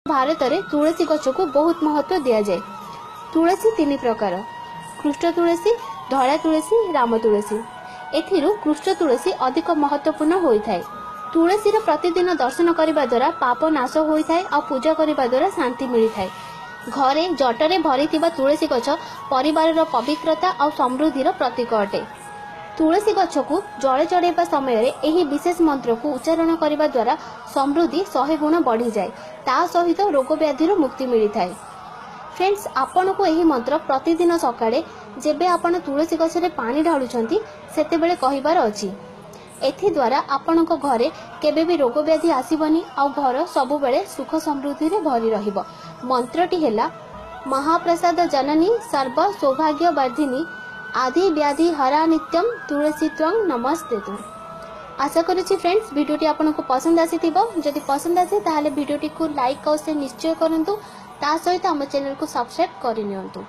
ଭାରତରେ ତୁଳସୀ ଗଛକୁ ବହୁତ ମହତ୍ତ୍ୱ ଦିଆଯାଏ। ତୁଳସୀ ତିନି ପ୍ରକାର, କୃଷ୍ଣ ତୁଳସୀ, ଧଳା ତୁଳସୀ, ରାମ ତୁଳସୀ। ଏଥିରୁ କୃଷ୍ଣ ତୁଳସୀ ଅଧିକ ମହତ୍ତ୍ୱପୂର୍ଣ୍ଣ ହୋଇଥାଏ। ତୁଳସୀର ପ୍ରତିଦିନ ଦର୍ଶନ କରିବା ଦ୍ୱାରା ପାପ ନାଶ ହୋଇଥାଏ ଆଉ ପୂଜା କରିବା ଦ୍ୱାରା ଶାନ୍ତି ମିଳିଥାଏ। ଘରେ ଜଟରେ ଭରିଥିବା ତୁଳସୀ ଗଛ ପରିବାରର ପବିତ୍ରତା ଆଉ ସମୃଦ୍ଧିର ପ୍ରତୀକ ଅଟେ। ତୁଳସୀ ଗଛକୁ ଜଳ ଚଢ଼ାଇବା ସମୟରେ ଏହି ବିଶେଷ ମନ୍ତ୍ରକୁ ଉଚ୍ଚାରଣ କରିବା ଦ୍ୱାରା ସମୃଦ୍ଧି 100 ଗୁଣ ବଢ଼ିଯାଏ, ତା ସହିତ ରୋଗ ବ୍ୟାଧିରୁ ମୁକ୍ତି ମିଳିଥାଏ। ଫ୍ରେଣ୍ଡସ୍, ଆପଣଙ୍କୁ ଏହି ମନ୍ତ୍ର ପ୍ରତିଦିନ ସକାଳେ ଯେବେ ଆପଣ ତୁଳସୀ ଗଛରେ ପାଣି ଢାଳୁଛନ୍ତି, ସେତେବେଳେ କହିବାର ଅଛି। ଏଥିଦ୍ୱାରା ଆପଣଙ୍କ ଘରେ କେବେ ବି ରୋଗ ବ୍ୟାଧି ଆସିବନି ଆଉ ଘର ସବୁବେଳେ ସୁଖ ସମୃଦ୍ଧିରେ ଭରି ରହିବ। ମନ୍ତ୍ରଟି ହେଲା ମହାପ୍ରସାଦ ଜନନୀ ସର୍ବ ସୌଭାଗ୍ୟ ବର୍ଦ୍ଧିନୀ ଆଦି ବ୍ୟାଧି ହରା ନିତ୍ୟମ ତୁଳସୀ ତ୍ୱଂ ନମସ୍ତେତୁ। ଆଶା କରୁଛି ଫ୍ରେଣ୍ଡସ୍, ଭିଡ଼ିଓଟି ଆପଣଙ୍କୁ ପସନ୍ଦ ଆସିଥିବ। ଯଦି ପସନ୍ଦ ଆସେ, ତାହେଲେ ଭିଡ଼ିଓଟିକୁ ଲାଇକ୍ ଆଉ ସେୟାର ନିଶ୍ଚୟ କରନ୍ତୁ। ତା ସହିତ ଆମ ଚ୍ୟାନେଲକୁ ସବସ୍କ୍ରାଇବ୍ କରିନିଅନ୍ତୁ।